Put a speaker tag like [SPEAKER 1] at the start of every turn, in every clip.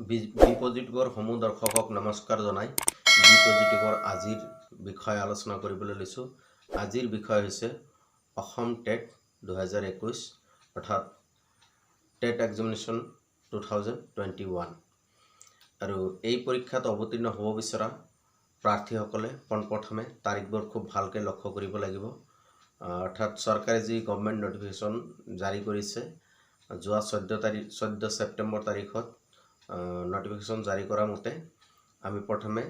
[SPEAKER 1] B B পজিটিভৰ সমূহ দৰ্শকক নমস্কাৰ জনাই বি পজিটিভৰ আজিৰ বিষয় আলোচনা কৰিবলৈ লৈছোঁ। আজিৰ বিষয় হৈছে অসম টেট 2021, অৰ্থাৎ TET examination 2021। আৰু এই পৰীক্ষাত অৱতীৰ্ণ হ'ব বিচৰা প্ৰাৰ্থীসকলে পোনপ্ৰথমে তাৰিখবোৰ খুব ভালকৈ লক্ষ্য কৰিব লাগিব। অৰ্থাৎ চৰকাৰে যি গভমেণ্ট নটিফিকেশ্যন জাৰি কৰিছে, যোৱা 14 তাৰিখ, 14 ছেপ্টেম্বৰ তাৰিখত নটিফিকেশ্যন জাৰি কৰা মতে আমি প্ৰথমে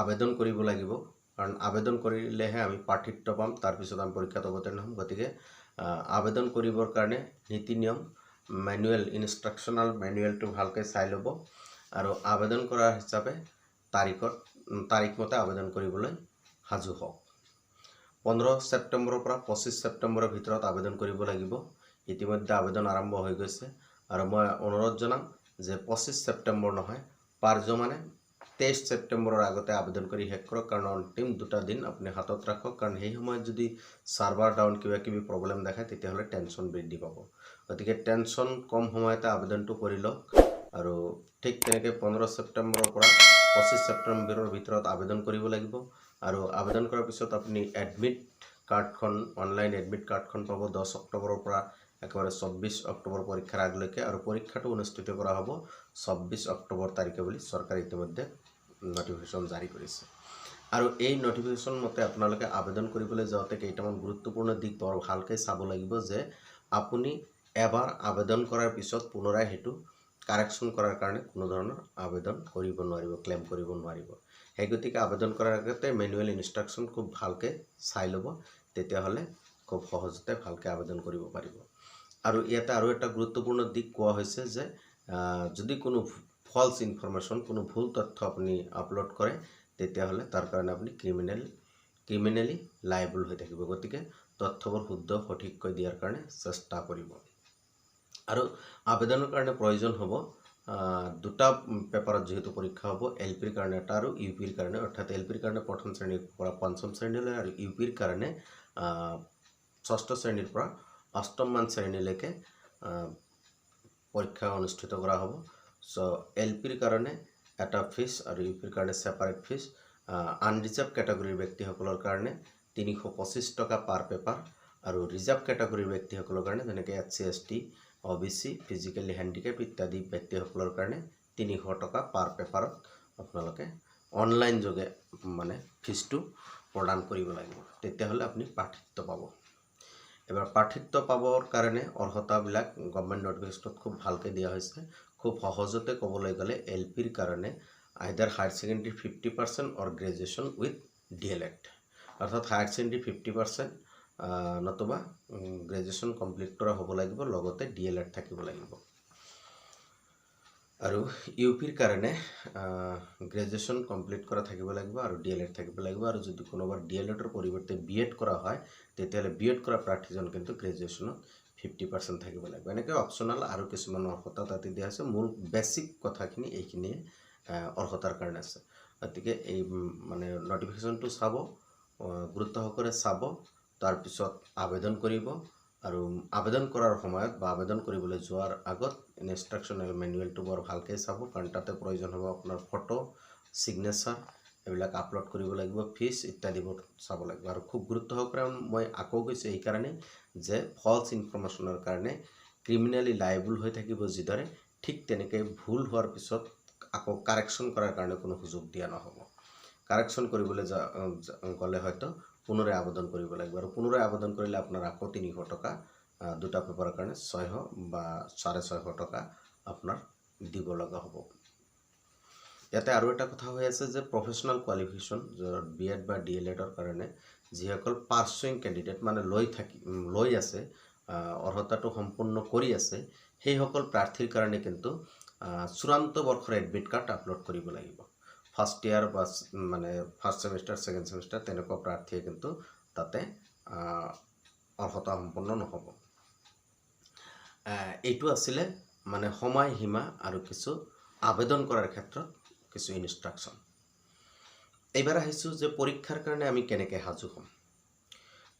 [SPEAKER 1] আবেদন কৰিব লাগিব, কাৰণ আবেদন কৰিলেহে আমি প্ৰাৰ্থিত্ব পাম, তাৰপিছত আমি পৰীক্ষাত অৱতীৰ্ণ হ'ম। গতিকে আবেদন কৰিবৰ কাৰণে নীতি নিয়ম, মেনুৱেল, ইনষ্ট্ৰাকশ্যনেল মেনুৱেলটো ভালকৈ চাই ল'ব আৰু আবেদন কৰা হিচাপে তাৰিখত, তাৰিখ মতে আবেদন কৰিবলৈ সাজু হওক। 15 ছেপ্টেম্বৰৰ পৰা 25 ছেপ্টেম্বৰৰ ভিতৰত আবেদন কৰিব লাগিব। ইতিমধ্যে আবেদন আৰম্ভ হৈ গৈছে আৰু মই অনুৰোধ জনাম যে 25 ছেপ্টেম্বৰ নহয়, পাৰ্যমানে 23 ছেপ্টেম্বৰৰ আগতে আবেদন কৰি শেষ কৰক, কাৰণ অন্তিম দুটা দিন আপুনি হাতত ৰাখক, কাৰণ সেই সময়ত যদি ছাৰ্ভাৰ ডাউন, কিবা কিবি প্ৰব্লেম দেখায়, তেতিয়াহ'লে টেনশ্যন বৃদ্ধি পাব। গতিকে টেনশ্যন কম সময়তে আবেদনটো কৰি লওক। আৰু ঠিক তেনেকৈ 15 ছেপ্টেম্বৰৰ পৰা 25 ছেপ্টেম্বৰৰ ভিতৰত আবেদন কৰিব লাগিব। আৰু আবেদন কৰাৰ পিছত আপুনি এডমিট কাৰ্ডখন, অনলাইন এডমিট কাৰ্ডখন পাব 10 অক্টোবৰৰ পৰা একেবাৰে 24 অক্টোবৰ পৰীক্ষাৰ আগলৈকে। আৰু পৰীক্ষাটো অনুষ্ঠিত কৰা হ'ব 24 অক্টোবৰ তাৰিখে বুলি চৰকাৰে ইতিমধ্যে নটিফিকেশ্যন জাৰি কৰিছে। আৰু এই নটিফিকেশ্যন মতে আপোনালোকে আবেদন কৰিবলৈ যাওঁতে কেইটামান গুৰুত্বপূৰ্ণ দিশ বৰ ভালকৈ চাব লাগিব যে আপুনি এবাৰ আবেদন কৰাৰ পিছত পুনৰাই সেইটো কাৰেকশ্যন কৰাৰ কাৰণে কোনো ধৰণৰ আবেদন কৰিব নোৱাৰিব, ক্লেইম কৰিব নোৱাৰিব। সেই গতিকে আবেদন কৰাৰ আগতে মেনুৱেল ইনষ্ট্ৰাকশ্যন খুব ভালকৈ চাই ল'ব, তেতিয়াহ'লে খুব সহজতে ভালকৈ আবেদন কৰিব পাৰিব। আৰু ইয়াতে আৰু এটা গুৰুত্বপূৰ্ণ দিশ কোৱা হৈছে যে যদি কোনো ফলছ ইনফৰমেশ্যন, কোনো ভুল তথ্য আপুনি আপলোড কৰে, তেতিয়াহ'লে তাৰ কাৰণে আপুনি ক্ৰিমিনেলি লাইবল হৈ থাকিব। গতিকে তথ্যবোৰ শুদ্ধ সঠিককৈ দিয়াৰ কাৰণে চেষ্টা কৰিব। আৰু আবেদনৰ কাৰণে প্ৰয়োজন হ'ব দুটা পেপাৰত যিহেতু পৰীক্ষা হ'ব, এল পিৰ কাৰণে এটা আৰু ইউ পিৰ কাৰণে। অৰ্থাৎ এল পিৰ কাৰণে প্ৰথম শ্ৰেণীৰ পৰা পঞ্চম শ্ৰেণীলৈ আৰু ইউ পিৰ কাৰণে ষষ্ঠ শ্ৰেণীৰ পৰা অষ্টমমান শ্ৰেণীলৈকে পৰীক্ষা অনুষ্ঠিত কৰা হ'ব। চ' এল পিৰ কাৰণে এটা ফিজ আৰু ইউ পিৰ কাৰণে ছেপাৰেট ফিজ। আনৰিজাৰ্ভ কেটেগৰীৰ ব্যক্তিসকলৰ কাৰণে 325 টকা পাৰ পেপাৰ আৰু ৰিজাৰ্ভ কেটেগৰীৰ ব্যক্তিসকলৰ কাৰণে, যেনেকৈ এছ চি, এছ টি, অ' বি চি, ফিজিকেলি হেণ্ডিকেপ ইত্যাদি ব্যক্তিসকলৰ কাৰণে 300 টকা পাৰ পেপাৰত আপোনালোকে অনলাইন যোগে মানে ফিজটো প্ৰদান কৰিব লাগিব। তেতিয়াহ'লে আপুনি প্ৰাৰ্থিত্ব পাব। এবাৰ প্ৰাৰ্থিত্ব পাবৰ কাৰণে অৰ্হতাবিলাক গভমেণ্ট নটিফিকেশ্যনত খুব ভালকৈ দিয়া হৈছে। খুব সহজতে ক'বলৈ গ'লে এল পিৰ কাৰণে either higher secondary 50% or graduation with D.El.Ed, অৰ্থাৎ হায়াৰ ছেকেণ্ডেৰী 50% নতুবা গ্ৰেজুৱেশ্যন কমপ্লিট কৰা হ'ব লাগিব, লগতে ডি এল এড থাকিব লাগিব। আৰু ইউ পিৰ কাৰণে গ্ৰেজুৱেশ্যন কমপ্লিট কৰা থাকিব লাগিব আৰু ডি এল এড থাকিব লাগিব। আৰু যদি কোনোবা ডি এল এডৰ পৰিৱৰ্তে বি এড কৰা হয়, তেতিয়াহ'লে বি এড কৰা প্ৰাৰ্থীজন কিন্তু গ্ৰেজুৱেশ্যনত 50% থাকিব লাগিব। এনেকৈ অপশ্যনেল আৰু কিছুমান অৰ্হতা তাতে দিয়া হৈছে। মূল বেছিক কথাখিনি এইখিনিয়ে অৰ্হতাৰ কাৰণে আছে। গতিকে এই মানে নটিফিকেশ্যনটো চাব, গুৰুত্ব সহকাৰে চাব, তাৰপিছত আবেদন কৰিব। আৰু আবেদন কৰাৰ সময়ত বা আবেদন কৰিবলৈ যোৱাৰ আগত ইনষ্ট্ৰাকশ্যনেল মেনুৱেলটো বৰ ভালকৈ চাব, কাৰণ তাতে প্ৰয়োজন হ'ব আপোনাৰ ফটো, ছিগনেচাৰ, এইবিলাক আপলোড কৰিব লাগিব, ফিজ ইত্যাদিবোৰ চাব লাগিব। আৰু খুব গুৰুত্ব সহকাৰে মই আকৌ কৈছোঁ এইকাৰণেই যে ফলছ ইনফৰমেশ্যনৰ কাৰণে ক্ৰিমিনেলি লাইবল হৈ থাকিব যিদৰে, ঠিক তেনেকৈ ভুল হোৱাৰ পিছত আকৌ কাৰেকশ্যন কৰাৰ কাৰণে কোনো সুযোগ দিয়া নহ'ব। কাৰেকশ্যন কৰিবলৈ গ'লে হয়তো পুনৰাই আবেদন কৰিব লাগিব আৰু পুনৰাই আবেদন কৰিলে আপোনাৰ আকৌ 300 টকা, দুটা পেপাৰৰ কাৰণে 600 বা 650 টকা আপোনাৰ দিব লগা হ'ব। ইয়াতে আৰু এটা কথা হৈ আছে যে প্ৰফেচনেল কোৱালিফিকেশ্যন বি এড বা ডি এল এডৰ কাৰণে যিসকল পাৰ্চুইং কেণ্ডিডেট, মানে লৈ আছে, অৰ্হতাটো সম্পূৰ্ণ কৰি আছে, সেইসকল প্ৰাৰ্থীৰ কাৰণে কিন্তু চূড়ান্ত বৰ্ষৰ এডমিট কাৰ্ড আপলোড কৰিব লাগিব। ফাৰ্ষ্ট ইয়াৰ বা মানে ফাৰ্ষ্ট ছেমিষ্টাৰ, ছেকেণ্ড ছেমিষ্টাৰ তেনেকুৱা প্ৰাৰ্থীয়ে কিন্তু তাতে অৰ্হতা সম্পন্ন নহ'ব। এইটো আছিলে মানে সময়সীমা আৰু কিছু আবেদন কৰাৰ ক্ষেত্ৰত কিছু ইনষ্ট্ৰাকশ্যন। এইবাৰ আহিছোঁ যে পৰীক্ষাৰ কাৰণে আমি কেনেকৈ সাজু হ'ম।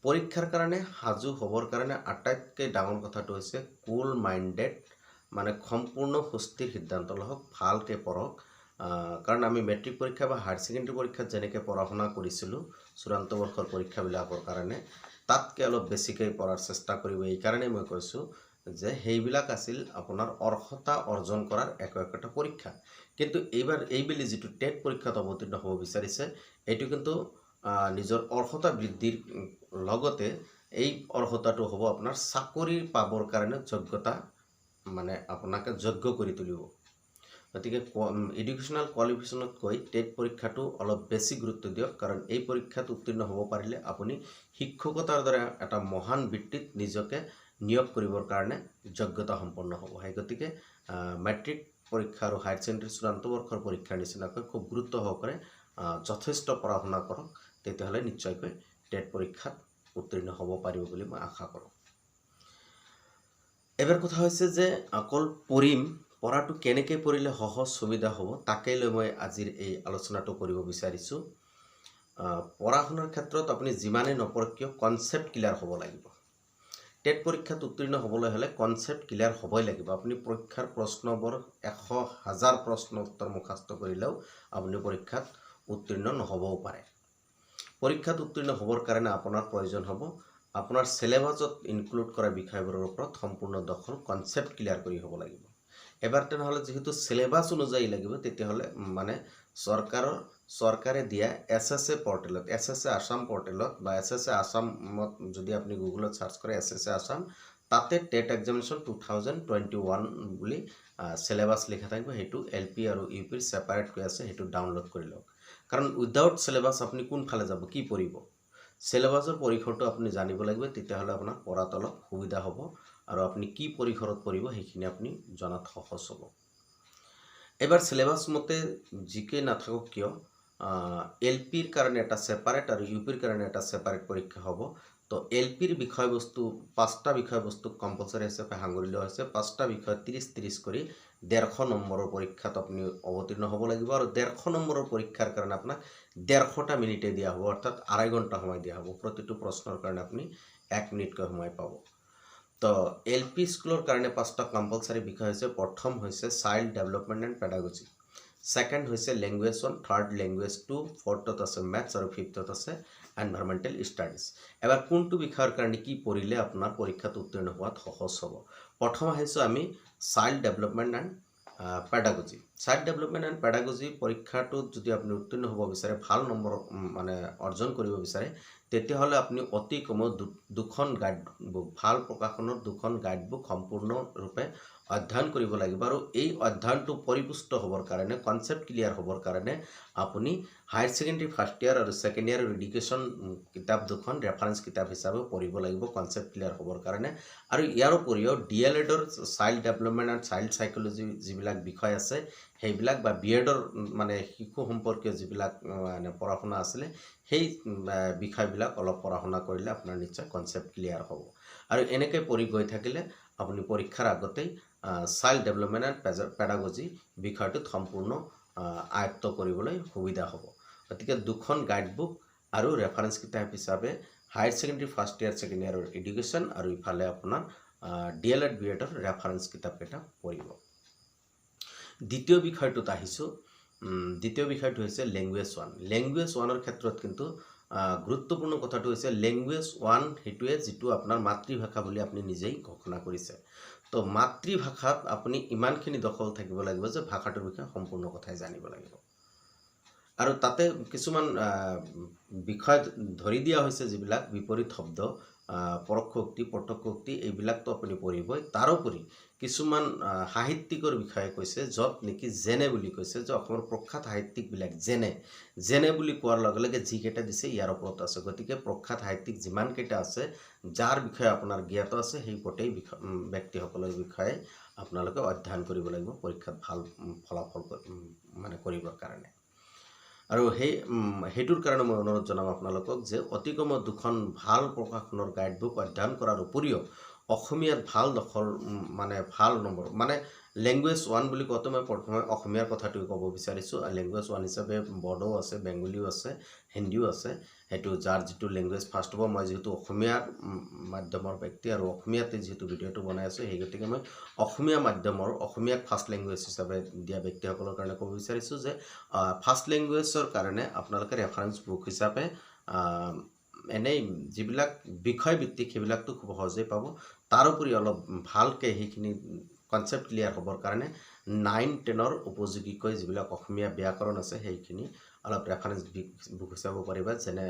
[SPEAKER 1] পৰীক্ষাৰ কাৰণে সাজু হ'বৰ কাৰণে আটাইতকৈ ডাঙৰ কথাটো হৈছে কুল মাইণ্ডেড মানে সম্পূৰ্ণ সুস্থিৰ সিদ্ধান্ত লওক, ভালকৈ পঢ়ক। কাৰণ আমি মেট্ৰিক পৰীক্ষা বা হায়াৰ ছেকেণ্ডেৰী পৰীক্ষাত যেনেকৈ পঢ়া শুনা কৰিছিলোঁ চূড়ান্ত বৰ্ষৰ পৰীক্ষাবিলাকৰ কাৰণে, তাতকৈ অলপ বেছিকৈ পঢ়াৰ চেষ্টা কৰিব। এইকাৰণেই মই কৈছোঁ যে সেইবিলাক আছিল আপোনাৰ অৰ্হতা অৰ্জন কৰাৰ একো একোটা পৰীক্ষা। কিন্তু এইবাৰ এইবেলি যিটো টেট পৰীক্ষাত অৱতীৰ্ণ হ'ব বিচাৰিছে, এইটো কিন্তু নিজৰ অৰ্হতা বৃদ্ধিৰ লগতে এই অৰ্হতাটো হ'ব আপোনাৰ চাকৰি পাবৰ কাৰণে যোগ্যতা, মানে আপোনাকে যোগ্য কৰি তুলিব। গতিকে এডুকেশ্যনেল কোৱালিফিকেশ্যনতকৈ টেট পৰীক্ষাটো অলপ বেছি গুৰুত্ব দিয়ক, কাৰণ এই পৰীক্ষাত উত্তীৰ্ণ হ'ব পাৰিলে আপুনি শিক্ষকতাৰ দৰে এটা মহান বৃত্তিত নিজকে নিয়োগ কৰিবৰ কাৰণে যোগ্যতা সম্পন্ন হ'ব। সেই গতিকে মেট্ৰিক পৰীক্ষা আৰু হায়াৰ ছেকেণ্ডেৰী চূড়ান্ত বৰ্ষৰ পৰীক্ষাৰ নিচিনাকৈ খুব গুৰুত্ব সহকাৰে যথেষ্ট পঢ়া শুনা কৰক, তেতিয়াহ'লে নিশ্চয়কৈ টেট পৰীক্ষাত উত্তীৰ্ণ হ'ব পাৰিব বুলি মই আশা কৰোঁ। এবাৰ কথা হৈছে যে অকল পঢ়িম, পঢ়াটো কেনেকৈ পঢ়িলে সহজ সুবিধা হ'ব তাকেই লৈ মই আজিৰ এই আলোচনাটো কৰিব বিচাৰিছোঁ। পঢ়া শুনাৰ ক্ষেত্ৰত আপুনি যিমানেই নপঢ়ক কিয় কনচেপ্ট ক্লিয়াৰ হ'ব লাগিব। টেট পৰীক্ষাত উত্তীৰ্ণ হ'বলৈ হ'লে কনচেপ্ট ক্লিয়াৰ হ'বই লাগিব। আপুনি পৰীক্ষাৰ প্ৰশ্নবোৰ 100,000 প্ৰশ্ন উত্তৰ মুখাস্ত কৰিলেও আপুনি পৰীক্ষাত উত্তীৰ্ণ নহ'বও পাৰে। পৰীক্ষাত উত্তীৰ্ণ হ'বৰ কাৰণে আপোনাৰ প্ৰয়োজন হ'ব আপোনাৰ চিলেবাছত ইনক্লুড কৰা বিষয়বোৰৰ ওপৰত সম্পূৰ্ণ দখল, কনচেপ্ট ক্লিয়াৰ কৰি হ'ব লাগিব। এবাৰ তেনেহ'লে যিহেতু চিলেবাছ অনুযায়ী লাগিব, তেতিয়াহ'লে মানে চৰকাৰে দিয়া এছ এছ এ পৰ্টেলত, এছ এছ এ আছাম পৰ্টেলত বা এছ এছ এ আছামত যদি আপুনি গুগলত চাৰ্চ কৰে এছ এছ এ আছাম, তাতে টেট এক্সামিনেশ্যন 2021 বুলি চিলেবাছ লিখা থাকিব। সেইটো এল পি আৰু ইউ পিৰ ছেপাৰেটকৈ আছে, সেইটো ডাউনলোড কৰি লওক। কাৰণ উইদাউট চিলেবাছ আপুনি কোনফালে যাব, কি পঢ়িব, চিলেবাছৰ পৰিসৰটো আপুনি জানিব লাগিব, তেতিয়াহ'লে আপোনাৰ পঢ়াত অলপ সুবিধা হ'ব আৰু আপুনি কি পৰিসৰত পঢ়িব সেইখিনি আপুনি জনাত সহজ হ'ব। এবাৰ চিলেবাছ মতে যিকে নাথাকক কিয়, এল পিৰ কাৰণে এটা ছেপাৰেট আৰু ইউ পিৰ কাৰণে এটা ছেপাৰেট পৰীক্ষা হ'ব। তো এল পিৰ বিষয়বস্তু 5টা বিষয়বস্তুক কম্পালচৰি হিচাপে সাঙুৰি লোৱা হৈছে। 5টা বিষয় 30 30 কৰি 150 নম্বৰৰ পৰীক্ষাত আপুনি অৱতীৰ্ণ হ'ব লাগিব আৰু 150 নম্বৰৰ পৰীক্ষাৰ কাৰণে আপোনাক 150টা মিনিটে দিয়া হ'ব, অৰ্থাৎ 2.5 ঘণ্টা সময় দিয়া হ'ব। প্ৰতিটো প্ৰশ্নৰ কাৰণে আপুনি 1 মিনিটকৈ সময় পাব। তো এল পি স্কুলৰ কাৰণে 5টা কম্পালচাৰী বিষয় হৈছে, প্ৰথম হৈছে child development and pedagogy, second হৈছে language one, third language two, ফ'ৰ্থত আছে মেথছ আৰু ফিফ্থত আছে এনভাইৰমেণ্টেল ষ্টাডিজ। এবাৰ কোনটো বিষয়ৰ কাৰণে কি পঢ়িলে আপোনাৰ পৰীক্ষাত উত্তীৰ্ণ হোৱাত সহজ হ'ব? প্ৰথম আহিছোঁ আমি child development and pedagogy. Child development and pedagogy পৰীক্ষাটোত যদি আপুনি উত্তীৰ্ণ হ'ব বিচাৰে, ভাল নম্বৰ মানে অৰ্জন কৰিব বিচাৰে, তেতিয়াহ'লে আপুনি অতি কমেও দুখন গাইড বুক, ভাল প্ৰকাশনৰ দুখন গাইড বুক সম্পূৰ্ণৰূপে অধ্যয়ন কৰিব লাগিব। আৰু এই অধ্যয়নটো পৰিপুষ্ট হ'বৰ কাৰণে, কনচেপ্ট ক্লিয়াৰ হ'বৰ কাৰণে আপুনি হায়াৰ ছেকেণ্ডেৰী ফাৰ্ষ্ট ইয়াৰ আৰু ছেকেণ্ড ইয়াৰৰ এডুকেশ্যন কিতাপ দুখন ৰেফাৰেঞ্চ কিতাপ হিচাপে পঢ়িব লাগিব কনচেপ্ট ক্লিয়াৰ হ'বৰ কাৰণে। আৰু ইয়াৰ উপৰিও ডি এল এডৰ child development and child psychology যিবিলাক বিষয় আছে সেইবিলাক, বা বি এডৰ মানে শিশু সম্পৰ্কীয় যিবিলাক মানে পঢ়া শুনা আছিলে সেই বিষয়বিলাক অলপ পঢ়া শুনা কৰিলে আপোনাৰ নিশ্চয় কনচেপ্ট ক্লিয়াৰ হ'ব। আৰু এনেকৈ পঢ়ি গৈ থাকিলে আপুনি পৰীক্ষাৰ আগতেই চাইল্ড ডেভেলপমেণ্ট এণ্ড পেডাগজি বিষয়টোত সম্পূৰ্ণ আয়ত্ব কৰিবলৈ সুবিধা হ'ব। গতিকে দুখন গাইড বুক আৰু ৰেফাৰেঞ্চ কিতাপ হিচাপে higher secondary first year second ইয়াৰৰ education আৰু ইফালে আপোনাৰ ডি এল এড বি এডৰ ৰেফাৰেঞ্চ কিতাপকেইটা পঢ়িব। দ্বিতীয় বিষয়টোত আহিছোঁ। দ্বিতীয় বিষয়টো হৈছে লেংগুৱেজ ওৱান। লেংগুৱেজ ওৱানৰ ক্ষেত্ৰত কিন্তু গুৰুত্বপূৰ্ণ কথাটো হৈছে লেংগুৱেজ ওৱান সেইটোৱে যিটো আপোনাৰ মাতৃভাষা বুলি আপুনি নিজেই ঘোষণা কৰিছে। তো মাতৃভাষাত আপুনি ইমানখিনি দখল থাকিব লাগিব যে ভাষাটোৰ বিষয়ে সম্পূৰ্ণ কথাই জানিব লাগিব। আৰু তাতে কিছুমান বিষয় ধৰি দিয়া হৈছে, যিবিলাক বিপৰীত শব্দ, পৰোক্ষ উক্তি, প্ৰত্যক্ষ উক্তি, এইবিলাকতো আপুনি পঢ়িবই। তাৰোপৰি কিছুমান সাহিত্যিকৰ বিষয়ে কৈছে, য'ত নেকি যেনে বুলি কৈছে যে অসমৰ প্ৰখ্যাত সাহিত্যিকবিলাক যেনে যেনে বুলি কোৱাৰ লগে লগে যিকেইটা দিছে ইয়াৰ ওপৰত আছে। গতিকে প্ৰখ্যাত সাহিত্যিক যিমানকেইটা আছে যাৰ বিষয়ে আপোনাৰ জ্ঞাত আছে, সেই গোটেই বিষয় ব্যক্তিসকলৰ বিষয়ে আপোনালোকে অধ্যয়ন কৰিব লাগিব পৰীক্ষাত ভাল ফলাফল মানে কৰিবৰ কাৰণে। আৰু সেইটোৰ কাৰণে মই অনুৰোধ জনাম আপোনালোকক যে অতি কমেও দুখন ভাল প্ৰকাশনৰ গাইড বুক অধ্যয়ন কৰাৰ উপৰিও অসমীয়াত ভাল দখল, মানে ভাল নম্বৰ, মানে লেংগুৱেজ ওৱান বুলি কওঁতে মই প্ৰথমে অসমীয়াৰ কথাটোৱে ক'ব বিচাৰিছোঁ। লেংগুৱেজ ওৱান হিচাপে বড়ো আছে, বেংগলীও আছে, হিন্দীও আছে। সেইটো যাৰ যিটো লেংগুৱেজ ফাৰ্ষ্ট হ'ব। মই যিহেতু অসমীয়াৰ মাধ্যমৰ ব্যক্তি আৰু অসমীয়াতে যিহেতু ভিডিঅ'টো বনাই আছোঁ, সেই গতিকে মই অসমীয়া মাধ্যমৰ, অসমীয়াক ফাৰ্ষ্ট লেংগুৱেজ হিচাপে দিয়া ব্যক্তিসকলৰ কাৰণে ক'ব বিচাৰিছোঁ যে ফাৰ্ষ্ট লেংগুৱেজৰ কাৰণে আপোনালোকে ৰেফাৰেঞ্চ বুক হিচাপে এনেই যিবিলাক বিষয়ভিত্তিক সেইবিলাকতো খুব সহজেই পাব। তাৰোপৰি অলপ ভালকৈ সেইখিনি কনচেপ্ট ক্লিয়াৰ হ'বৰ কাৰণে 9 10ৰ উপযোগীকৈ যিবিলাক অসমীয়া ব্যাকৰণ আছে, সেইখিনি অলপ ৰেফাৰেঞ্চ বুক হিচাপে পাৰিবা, যেনে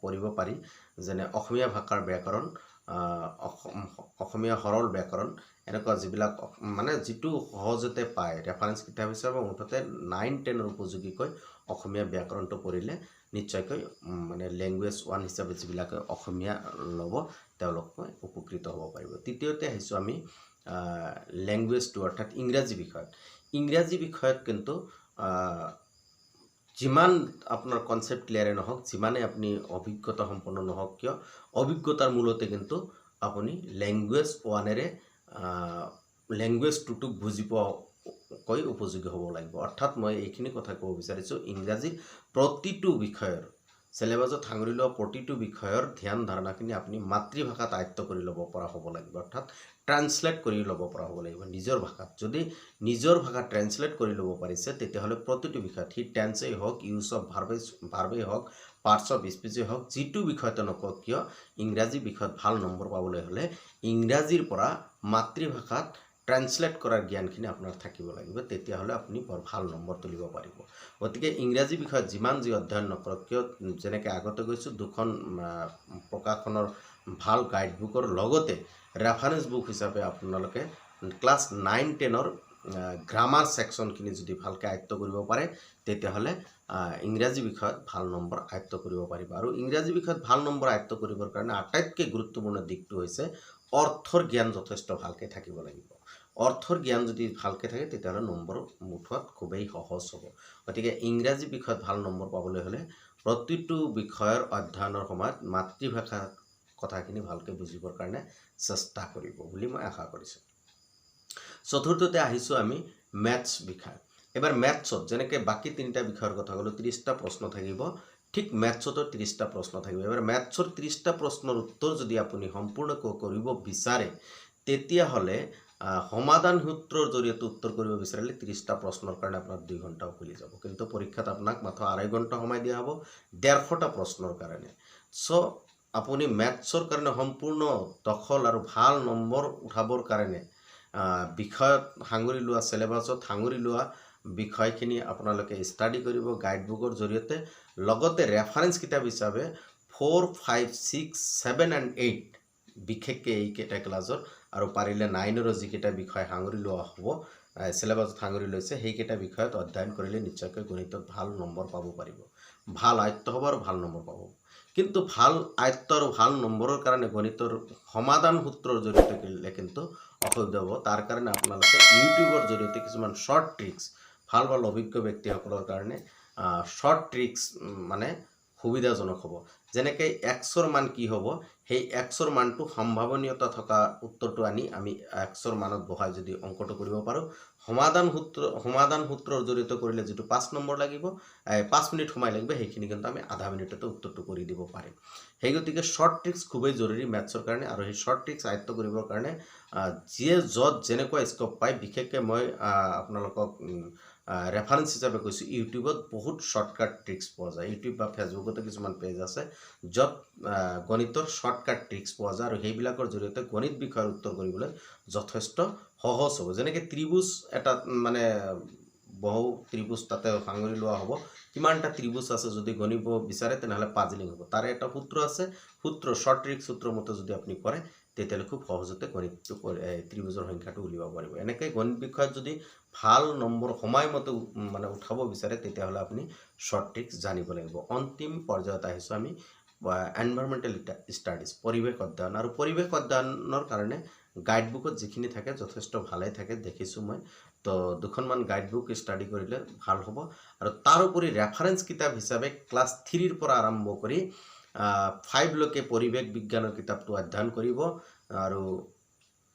[SPEAKER 1] পঢ়িব পাৰি, যেনে অসমীয়া ভাষাৰ ব্যাকৰণ, অসমীয়া সৰল ব্যাকৰণ, এনেকুৱা যিবিলাক মানে যিটো সহজতে পায় ৰেফাৰেঞ্চ কিতাপ হিচাপে। মুঠতে 9 10ৰ উপযোগীকৈ অসমীয়া ব্যাকৰণটো পঢ়িলে নিশ্চয়কৈ মানে লেংগুৱেজ ওৱান হিচাপে যিবিলাকে অসমীয়া ল'ব, তেওঁলোকে উপকৃত হ'ব পাৰিব। তৃতীয়তে আহিছোঁ আমি লেংগুৱেজ টু, অৰ্থাৎ ইংৰাজী বিষয়ত। ইংৰাজী বিষয়ত কিন্তু যিমান আপোনাৰ কনচেপ্ট ক্লিয়াৰে নহওক, যিমানেই আপুনি অভিজ্ঞতা সম্পন্ন নহওক কিয়, অভিজ্ঞতাৰ মূলতে কিন্তু আপুনি লেংগুৱেজ ওৱানেৰে লেংগুৱেজ টুটোক বুজি পোৱাকৈ উপযোগী হ'ব লাগিব। অৰ্থাৎ মই এইখিনি কথা ক'ব বিচাৰিছোঁ, ইংৰাজীৰ প্ৰতিটো বিষয়ৰ চিলেবাছত সাঙুৰি লোৱা প্ৰতিটো বিষয়ৰ ধ্যান ধাৰণাখিনি আপুনি মাতৃভাষাত আয়ত্ব কৰি ল'ব পৰা হ'ব লাগিব, অৰ্থাৎ ট্ৰান্সলেট কৰি ল'ব পৰা হ'ব লাগিব নিজৰ ভাষাত। যদি নিজৰ ভাষাত ট্ৰেন্সলেট কৰি ল'ব পাৰিছে, তেতিয়াহ'লে প্ৰতিটো বিষয়ত, সি টেন্সেই হওক, ইউজ অফ ভাৰ্বেই হওক, পাৰ্টছ অফ স্পীচেই হওক, যিটো বিষয়তে নকওক কিয়, ইংৰাজী বিষয়ত ভাল নম্বৰ পাবলৈ হ'লে ইংৰাজীৰ পৰা মাতৃভাষাত ট্ৰেন্সলেট কৰাৰ জ্ঞানখিনি আপোনাৰ থাকিব লাগিব। তেতিয়াহ'লে আপুনি বৰ ভাল নম্বৰ তুলিব পাৰিব। গতিকে ইংৰাজী বিষয়ত যিমান যি অধ্যয়ন নকৰক কিয়, যেনেকৈ আগতে কৈছোঁ, দুখন প্ৰকাশনৰ ভাল গাইড বুকৰ লগতে ৰেফাৰেঞ্চ বুক হিচাপে আপোনালোকে ক্লাছ 9 10ৰ গ্ৰামাৰ ছেকশ্যনখিনি যদি ভালকৈ আয়ত্ব কৰিব পাৰে, তেতিয়াহ'লে ইংৰাজী বিষয়ত ভাল নম্বৰ আয়ত্ব কৰিব পাৰিব। আৰু ইংৰাজী বিষয়ত ভাল নম্বৰ আয়ত্ব কৰিবৰ কাৰণে আটাইতকৈ গুৰুত্বপূৰ্ণ দিশটো হৈছে অৰ্থৰ জ্ঞান যথেষ্ট ভালকৈ থাকিব লাগিব। অৰ্থৰ জ্ঞান যদি ভালকৈ থাকে, তেতিয়াহ'লে নম্বৰ উঠোৱাত খুবেই সহজ হ'ব। গতিকে ইংৰাজী বিষয়ত ভাল নম্বৰ পাবলৈ হ'লে প্ৰতিটো বিষয়ৰ অধ্যয়নৰ সময়ত মাতৃভাষাৰ কথাখিনি ভালকৈ বুজিবৰ কাৰণে চেষ্টা কৰিব বুলি মই আশা কৰিছোঁ। চতুৰ্থতে আহিছোঁ আমি মেথছ বিষয়। এবাৰ মেথছত যেনেকৈ বাকী তিনিটা বিষয়ৰ কথা ক'লোঁ, 30টা প্ৰশ্ন থাকিব, ঠিক মেথছতো 30টা প্ৰশ্ন থাকিব। এবাৰ মেথছৰ 30টা প্ৰশ্নৰ উত্তৰ যদি আপুনি সম্পূৰ্ণকৈ কৰিব বিচাৰে, তেতিয়াহ'লে সমাধান সূত্ৰৰ জৰিয়তে উত্তৰ কৰিব বিচাৰিলে 30টা প্ৰশ্নৰ কাৰণে আপোনাৰ 2 ঘণ্টাও খুলি যাব। কিন্তু পৰীক্ষাত আপোনাক মাত্ৰ আঢ়ৈ ঘণ্টা সময় দিয়া হ'ব 150টা প্ৰশ্নৰ কাৰণে। চ' আপুনি মেথছৰ কাৰণে সম্পূৰ্ণ দখল আৰু ভাল নম্বৰ উঠাবৰ কাৰণে বিষয়ত সাঙুৰি লোৱা, চিলেবাছত সাঙুৰি লোৱা বিষয়খিনি আপোনালোকে ষ্টাডি কৰিব গাইড বুকৰ জৰিয়তে। লগতে ৰেফাৰেঞ্চ কিতাপ হিচাপে 4, 5, 6, 7 and 8, বিশেষকৈ এইকেইটা ক্লাছৰ আৰু পাৰিলে 9ৰো যিকেইটা বিষয় সাঙুৰি লোৱা হ'ব, চিলেবাছত সাঙুৰি লৈছে, সেইকেইটা বিষয়ত অধ্যয়ন কৰিলে নিশ্চয়কৈ গণিতত ভাল নম্বৰ পাব পাৰিব, ভাল আয়ত্ব হ'ব আৰু ভাল নম্বৰ পাব। কিন্তু ভাল আয়ত্ব আৰু ভাল নম্বৰৰ কাৰণে গণিতৰ সমাধান সূত্ৰৰ জৰিয়তে কৰিলে কিন্তু অসুবিধা হ'ব। তাৰ কাৰণে আপোনালোকে ইউটিউবৰ জৰিয়তে কিছুমান শ্বৰ্ট ট্ৰিক্স, ভাল ভাল অভিজ্ঞ ব্যক্তিসকলৰ কাৰণে শ্বৰ্ট ট্ৰিক্স মানে সুবিধাজনক হ'ব। যেনেকৈ এক্সৰ মান কি হ'ব, সেই এক্সৰ মানটো সম্ভাৱনীয়তা থকা উত্তৰটো আনি আমি এক্সৰ মানত বহাই যদি অংকটো কৰিব পাৰোঁ, সমাধান সূত্ৰৰ জৰিয়তে কৰিলে যিটো 5 নম্বৰ লাগিব, 5 মিনিট সময় লাগিব, সেইখিনি কিন্তু আমি আধা মিনিটতে উত্তৰটো কৰি দিব পাৰিম। সেই গতিকে শ্বৰ্ট ট্ৰিক্স খুবেই জৰুৰী মেথছৰ কাৰণে। আৰু সেই শ্বৰ্ট ট্ৰিক্স আয়ত্ব কৰিবৰ কাৰণে যিয়ে য'ত যেনেকুৱা স্ক'প পায়, বিশেষকৈ মই আপোনালোকক ৰেফাৰেঞ্চ হিচাপে কৈছোঁ, ইউটিউবত বহুত শ্বৰ্টকাট ট্ৰিক্স পোৱা যায়। ইউটিউব বা ফেচবুকতো কিছুমান পেজ আছে য'ত গণিতৰ শ্বৰ্টকাট ট্ৰিক্স পোৱা যায় আৰু সেইবিলাকৰ জৰিয়তে গণিত বিষয়ৰ উত্তৰ কৰিবলৈ যথেষ্ট সহজ হ'ব। যেনেকৈ ত্ৰিভুজ এটা, মানে বহু ত্ৰিভুজ তাতে সাঙুৰি লোৱা হ'ব, কিমানটা ত্ৰিভুজ আছে যদি গণিব বিচাৰে, তেনেহ'লে পাজলিং হ'ব। তাৰে এটা সূত্ৰ আছে। সূত্ৰ, শ্বৰ্ট ট্ৰিক্স সূত্ৰ মতে যদি আপুনি কৰে, তেতিয়াহ'লে খুব সহজতে গণিতটো ত্ৰিভুজৰ সংখ্যাটো উলিয়াব পাৰিব। এনেকৈ গণিত বিষয়ত যদি ভাল নম্বৰ সময়মতে মানে উঠাব বিচাৰে, তেতিয়াহ'লে আপুনি শ্বৰ্ট ট্ৰিক্স জানিব লাগিব। অন্তিম পৰ্যায়ত আহিছোঁ আমি এনভাইৰমেণ্টেল ষ্টাডিজ, পৰিৱেশ অধ্যয়ন। আৰু পৰিৱেশ অধ্যয়নৰ কাৰণে গাইড বুকত যিখিনি থাকে যথেষ্ট ভালেই থাকে, দেখিছোঁ মই। তো দুখনমান গাইড বুক ষ্টাডি কৰিলে ভাল হ'ব। আৰু তাৰোপৰি ৰেফাৰেঞ্চ কিতাপ হিচাপে ক্লাছ 3ৰ পৰা আৰম্ভ কৰি 5লৈকে পৰিৱেশ বিজ্ঞানৰ কিতাপটো অধ্যয়ন কৰিব আৰু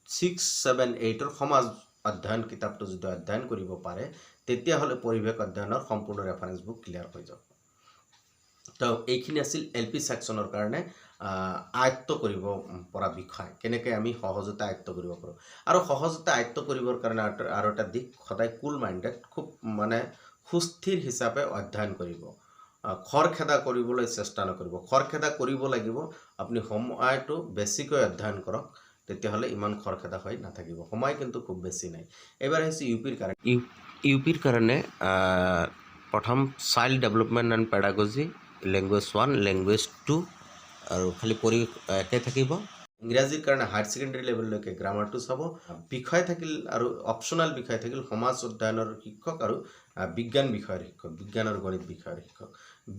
[SPEAKER 1] 6, 7, 8ৰ সমাজ অধ্যয়ন কিতাপটো যদি অধ্যয়ন কৰিব পাৰে, তেতিয়াহ'লে পৰিৱেশ অধ্যয়নৰ সম্পূৰ্ণ ৰেফাৰেঞ্চ বুক ক্লিয়াৰ হৈ যাব। তো এইখিনি আছিল এল পি ছেকশ্যনৰ কাৰণে আয়ত্ব কৰিব পৰা বিষয়, কেনেকৈ আমি সহজতে আয়ত্ব কৰিব পাৰোঁ। আৰু সহজতে আয়ত্ব কৰিবৰ কাৰণে আৰু এটা দিশ, সদায় কুল মাইণ্ডেড, খুব মানে সুস্থিৰ হিচাপে অধ্যয়ন কৰিব, খৰখেদা কৰিবলৈ চেষ্টা নকৰিব। খৰখেদা কৰিব লাগিব, আপুনি সময়টো বেছিকৈ অধ্যয়ন কৰক, তেতিয়াহ'লে ইমান খৰখেদা হৈ নাথাকিব। সময় কিন্তু খুব বেছি নাই। এইবাৰ আহিছোঁ ইউ পিৰ কাৰণে। ইউ পিৰ কাৰণে প্ৰথম Child Development and Pedagogy, language 1, language 2 আৰু খালি পৰি একে থাকিব। ইংৰাজীৰ কাৰণে হায়াৰ ছেকেণ্ডেৰী লেভেললৈকে গ্ৰামাৰটো চাব। বিষয় থাকিল আৰু অপশ্যনেল বিষয় থাকিল সমাজ অধ্যয়নৰ শিক্ষক আৰু বিজ্ঞান বিষয়ৰ শিক্ষক, বিজ্ঞান আৰু গণিত বিষয়ৰ শিক্ষক।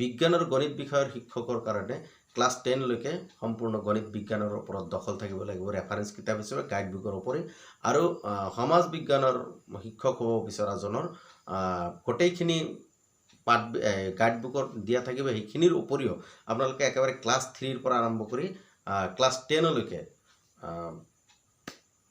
[SPEAKER 1] বিজ্ঞান আৰু গণিত বিষয়ৰ শিক্ষকৰ কাৰণে ক্লাছ 10লৈকে সম্পূৰ্ণ গণিত বিজ্ঞানৰ ওপৰত দখল থাকিব লাগিব, ৰেফাৰেঞ্চ কিতাপ হিচাপে গাইড বুকৰ উপৰি। আৰু সমাজ বিজ্ঞানৰ শিক্ষক হ'ব বিচৰাজনৰ গোটেইখিনি পাঠ গাইড বুকত দিয়া থাকিব। সেইখিনিৰ উপৰিও আপোনালোকে একেবাৰে ক্লাছ 3ৰ পৰা আৰম্ভ কৰি ক্লাছ 10লৈকে,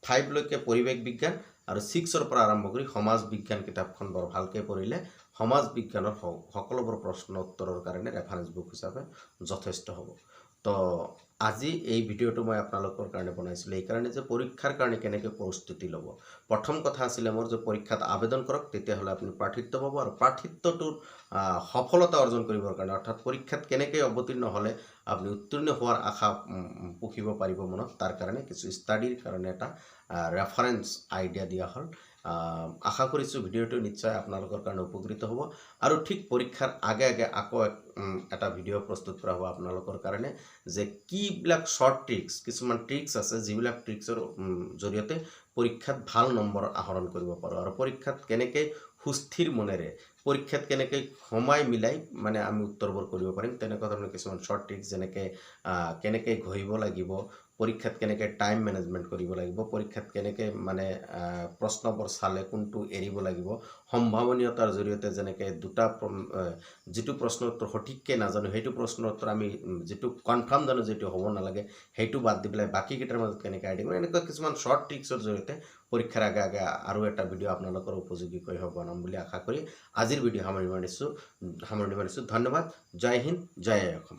[SPEAKER 1] 5লৈকে পৰিৱেশ বিজ্ঞান আৰু 6ৰ পৰা আৰম্ভ কৰি সমাজ বিজ্ঞান কিতাপখন বৰ ভালকৈ পঢ়িলে সমাজ বিজ্ঞানৰ সকলোবোৰ প্ৰশ্ন উত্তৰৰ কাৰণে ৰেফাৰেঞ্চ বুক হিচাপে যথেষ্ট হ'ব। তো আজি এই ভিডিঅ'টো মই আপোনালোকৰ কাৰণে বনাইছিলোঁ এইকাৰণে যে পৰীক্ষাৰ কাৰণে কেনেকৈ প্ৰস্তুতি ল'ব। প্ৰথম কথা আছিলে মোৰ যে পৰীক্ষাত আবেদন কৰক, তেতিয়াহ'লে আপুনি প্ৰাৰ্থিত্ব পাব। আৰু প্ৰাৰ্থিত্বটোৰ সফলতা অৰ্জন কৰিবৰ কাৰণে, অৰ্থাৎ পৰীক্ষাত কেনেকৈ অৱতীৰ্ণ হ'লে আপুনি উত্তীৰ্ণ হোৱাৰ আশা পুষিব পাৰিব মনত, তাৰ কাৰণে কিছু ষ্টাডিৰ কাৰণে এটা ৰেফাৰেঞ্চ আইডিয়া দিয়া হ'ল। আশা কৰিছোঁ ভিডিঅ'টো নিশ্চয় আপোনালোকৰ কাৰণে উপকৃত হ'ব। আৰু ঠিক পৰীক্ষাৰ আগে আগে আকৌ এটা ভিডিঅ' প্ৰস্তুত কৰা হ'ব আপোনালোকৰ কাৰণে যে কিবিলাক শ্বৰ্ট ট্ৰিক্স, কিছুমান ট্ৰিক্স আছে যিবিলাক ট্ৰিক্সৰ জৰিয়তে পৰীক্ষাত ভাল নম্বৰ আহৰণ কৰিব পাৰোঁ আৰু পৰীক্ষাত কেনেকৈ সুস্থিৰ মনেৰে, পৰীক্ষাত কেনেকৈ সময় মিলাই মানে আমি উত্তৰবোৰ কৰিব পাৰিম, তেনেকুৱা ধৰণৰ কিছুমান শ্বৰ্ট ট্ৰিক্স, যেনেকৈ কেনেকৈ ঘঁহিব লাগিব পৰীক্ষাত, কেনেকৈ টাইম মেনেজমেণ্ট কৰিব লাগিব পৰীক্ষাত, কেনেকৈ মানে প্ৰশ্নবোৰ চালে কোনটো এৰিব লাগিব, সম্ভাৱনীয়তাৰ জৰিয়তে যেনেকৈ দুটা যিটো প্ৰশ্ন উত্তৰ সঠিককৈ নাজানো সেইটো প্ৰশ্নৰ উত্তৰ আমি যিটো কনফাৰ্ম জানো যিটো হ'ব নালাগে সেইটো বাদ দি পেলাই বাকীকেইটাৰ মাজত কেনেকৈ আইডিয়া কৰিম, এনেকুৱা কিছুমান শ্বৰ্ট ট্ৰিক্সৰ জৰিয়তে পৰীক্ষাৰ আগে আগে আৰু এটা ভিডিঅ' আপোনালোকৰ উপযোগীকৈ বনাম বুলি আশা কৰি আজিৰ ভিডিঅ' সামৰণি মাৰিছোঁ। ধন্যবাদ। জয় হিন্দ, জয় অসম।